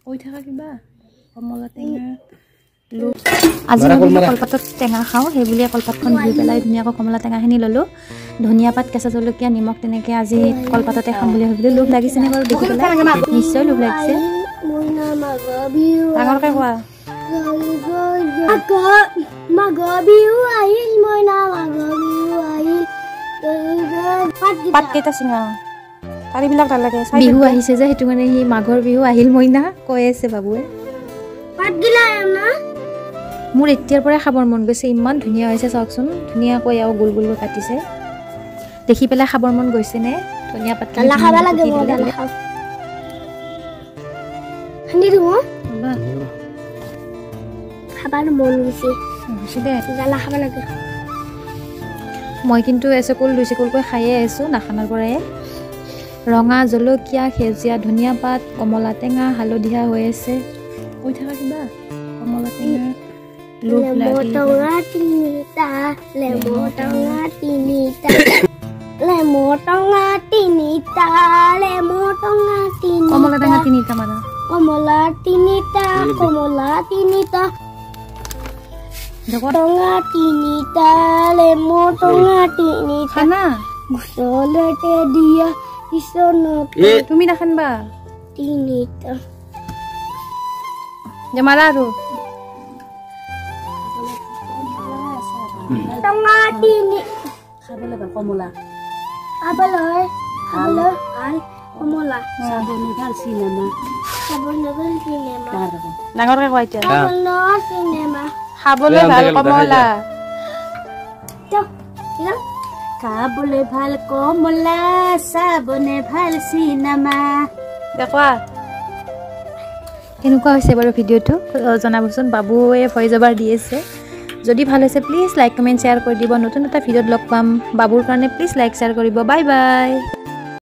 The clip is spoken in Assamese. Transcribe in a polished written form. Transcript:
কৈ থাকা কিবা। কমলা টেঙা। আজি ভাবিলোঁ কলপাতত টেঙা খাওঁ, সেই বুলিয়ে কলপাতখন ধুই পেলাই ধুনীয়াকৈ কমলা টেঙাখিনি ল'লোঁ, ধনিয়া পাত, কেঁচা জলকীয়া, নিমখ, তেনেকৈ আজি কলপাততে খাম বুলি ভাবিলোঁ। লোভ লাগিছেনে বাৰু দেখি পেলাই? নিশ্চয় লোভ লাগিছে। ডাঙৰকৈ কোৱা। পাতকেইটা চিঙা, ঠাৰিবিলাক নালাগে। বিহু আহিছে যে, সেইটো কাৰণে সি মাঘৰ বিহু আহিল মইনা কৈ আছে বাবুৱে। মোৰ এতিয়াৰ পৰাই খাবৰ মন গৈছে, ইমান ধুনীয়া হৈছে চাওকচোন। ধুনীয়াকৈ আৰু গোল গোলকৈ কাটিছে, দেখি পেলাই খাবৰ মন গৈছেনে? ধনিয়া পাত। মই কিন্তু এচকুল দুই চেকুলকৈ খায়ে আছোঁ নাখানাৰ পৰাই। ৰঙা জলকীয়া, সেউজীয়া ধনিয়া পাত, কমলা টেঙা, হালধীয়া হৈ আছে। কৈ থাকা কিবা। কমলা টেঙা। টেঙা তিনিটা, লেমু টেঙা তিনিটা, লেমু টেঙা তিনিটা, লেমু টেঙা তিনিটা, কমলা টেঙা তিনিটা, মানে কমলা তিনিটা, কমলা তিনিটা, টেঙা তিনিটা, লেমু টেঙা তিনিটা, গোচলতে দিয়া বিচনাত। তুমি নাখানবা? তিনিটা। মাৰা আৰু। টেঙা তিনি। খাবলৈ ভাল কমলা, খাবলৈ খাবলৈ ভাল কমলা, চাবলৈ ভাল চিনেমা, খাবলৈ ভাল চিনেমা। ডাঙৰকৈ কোৱা এতিয়া। খাবলৈ চিনেমা, খাবলৈ ভাল কমলা, খাবলৈ ভাল কমলা, চাবনে ভাল চিনেমা। দেখুৱা কেনেকুৱা হৈছে বাৰু ভিডিঅ'টো জনাবচোন। বাবুৱে ভইচ অভাৰ দি আছে। যদি ভাল হৈছে প্লিজ লাইক, কমেণ্ট, শ্বেয়াৰ কৰি দিব। নতুন এটা ভিডিঅ'ত লগ পাম। বাবুৰ কাৰণে প্লিজ লাইক, শ্বেয়াৰ কৰিব। Bye bye.